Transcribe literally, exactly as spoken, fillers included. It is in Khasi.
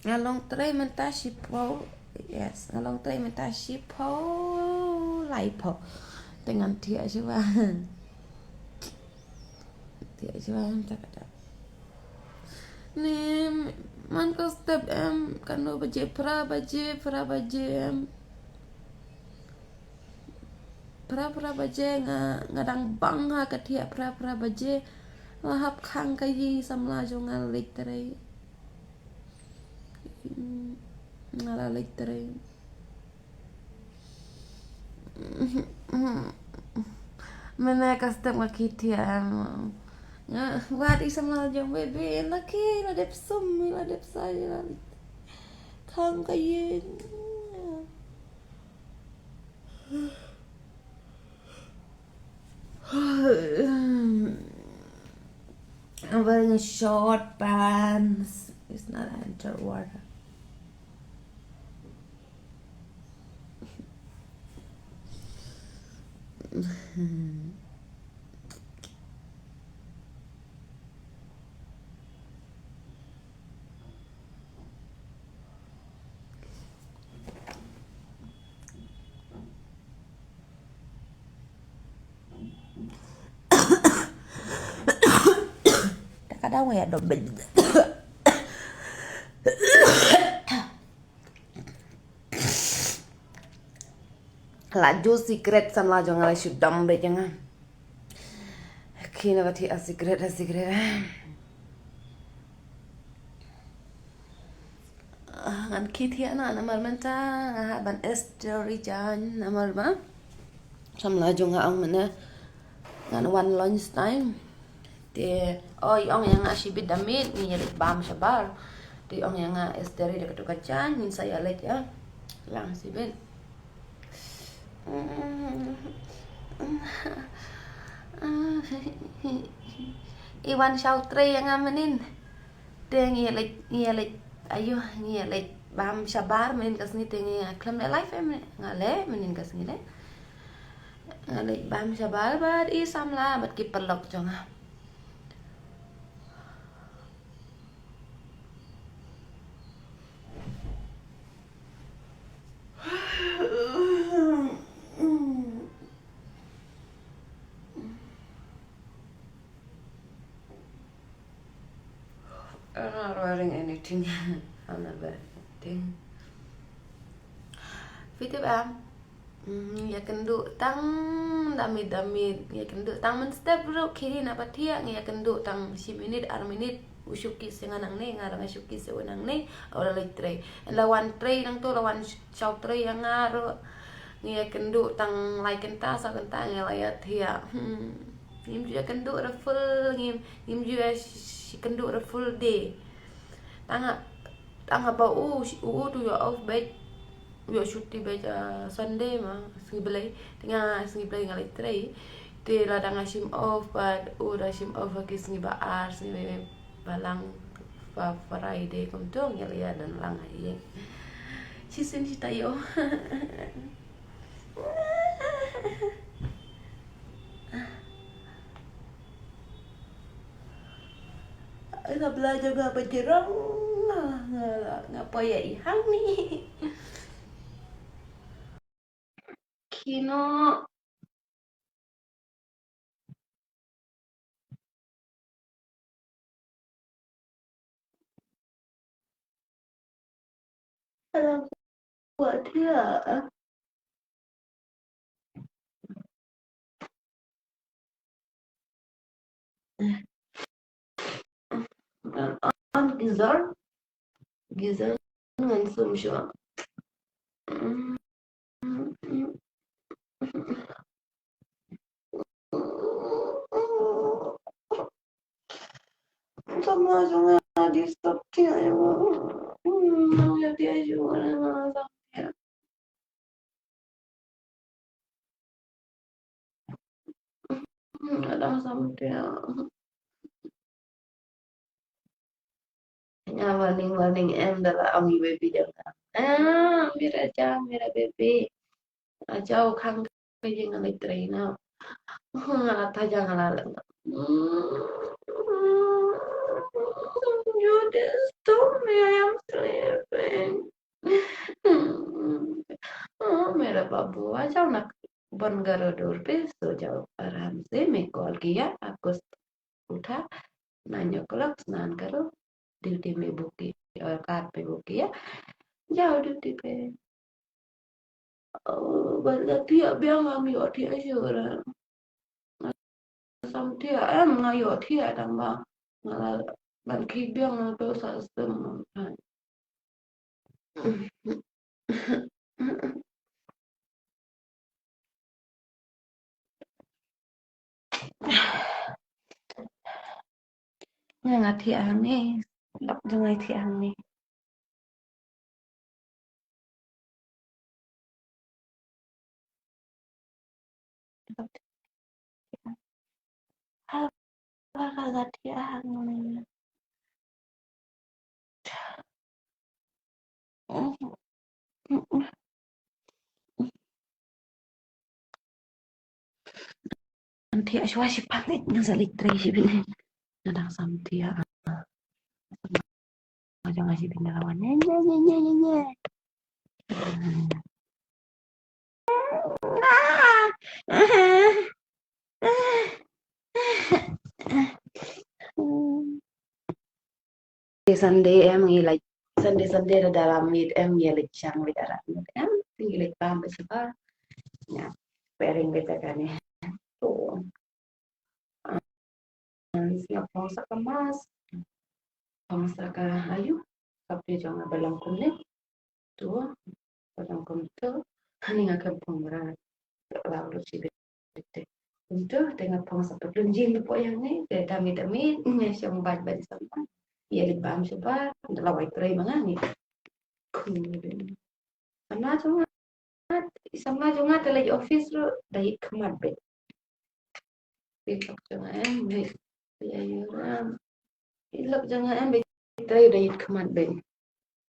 Nga long trei mynta shiphew. Yes, nga long trei mynta shiphew laiphew. Te ngan thiah shuwa. Thiah shuwa mynta ka dei. Ni man ka step em, kano baje, phra baje, phra baje em. Phra phra baje nga, nga dang bang ha ka thiah phra phra baje. Nga hap khang ka ïing samla jong nga leit trei. Nga la leit trei. Mynne ka step nga ki thiah em. Nga wad i samla jong baby, la ki, la dep sum, la dep sa, la khang ka ïing. I'm wearing a short pants. It's not enter water. Kadang ya dobel. La ju secret samla jong nga la shu dom bad jong nga. Ki na ka thiah secret, secret. Ah, ngan ki thiah na namar mynta nga hap ban story jan namar ba samla jong nga ong mynne ngan wan lunch time. Te o i ong ïa nga shibit da miet ngi ïa leit bam shabar. Te i ong ïa nga story da katu ka jan ngin sa ïa leit ïa lang shibit. I wan shaw trei ïa nga mynnin. Te ngi ïa leit, ngi ïa leit, ayo, ngi ïa leit bam shabar mynnin ka sngi te ngi khlem leh live em, nga leh mynnin ka sngi leh. Nga leit bam shabar bad i samla bad ki paralok jong nga. I'm not wearing anything. I'm not wearing anything. Fitted em. Mm, ïa kynduh tang da miet da miet, ïa kynduh tang mynstep ruh khiri na pathiah, ïa kynduh tang shi minit, ar minit, u shu kit sha nga nangne, nga ruh nga shu kit sha u nangne, u la leit trei. La wan trei nangto, la wan shaw trei ïa nga ruh. Ïa kynduh tang lai kynta, saw kynta, nga la ïa thiah. Hmm. Ngim ju ïa kynduh ruh full, ngim, ngim ju ïa shi kynduh ruh full day. Tang ha, tang haba u, u, u tu ïa off bad. U ïa shuti bad, ah, Sunday ma, sngi Blei. Te nga sngi Blei nga leit trei. Te lada nga shim off bad u da shim off ha ki sngi ba ar, sngi ba lang, ba Friday kumto ngi la ïa don lang ha ïing. Shisien shi taïew. Nga bla jong nga ba jrong nga, nga, nga poi ïa i hangne. Kino. Hello. What here? On geyser. Geyser ngan sum shuwa. Sama sama disturb dia. Hmm, dia juga sama dia. Hmm, ada sama dia. Nga warning, warning em da la ong i baby jong nga. Ah, mira ja, mira baby. Aja u khang ka ïing nga leit trei na. Nga la ta ja nga la leh. You disturb me, I am sleep. Wa jaw na ban garo dur pe so jaw aram se me call kiya akos utha. Nine o'clock snan karo. Duty me buki, eh, card me buki ya. Jaw duty pe. Oh, ban la thiah biang am ïoh thiah shuh ra. Sam thiah em nga ïoh thiah tang ba nga la ban ki biang nga to sa stem. Nga nga thiah hangne. Lok jong nga thiah hangne. Haba ka la thiah hangne. Ngan thiah shuwa shi pat, ngan sa leit trei shi bit. Nga dang sam thiah. Nga jong nga shi bit na lawan. Nye, nye, nye, nye, nye, nye. Sunday em ngi leit, Sunday Sunday da dara miet em ngi leit shang leit arat miet em ngi leit pam ba saba. Ya, pairing beta kane. To. Nga phong sa ka mask, phong sa ka ayu, ka phi jong nga ba long kumne. To, ba long kumto. Hani nga kam phong mara. Ba long shi bit. Kumto te nga phong sa patlun jean hapoh ïa ngi te dami dami nga shong bad bad sa ma. Ïa lip balm shuwa da la wai trei ma nga ngi. Kumne. Samla jong nga, samla jong nga te leit office ruh da ïit khmat beit. Ïit lok jong nga em beit. Ïa ïa ram. Ïit lok jong nga em beit. Trei da ïit khmat beit.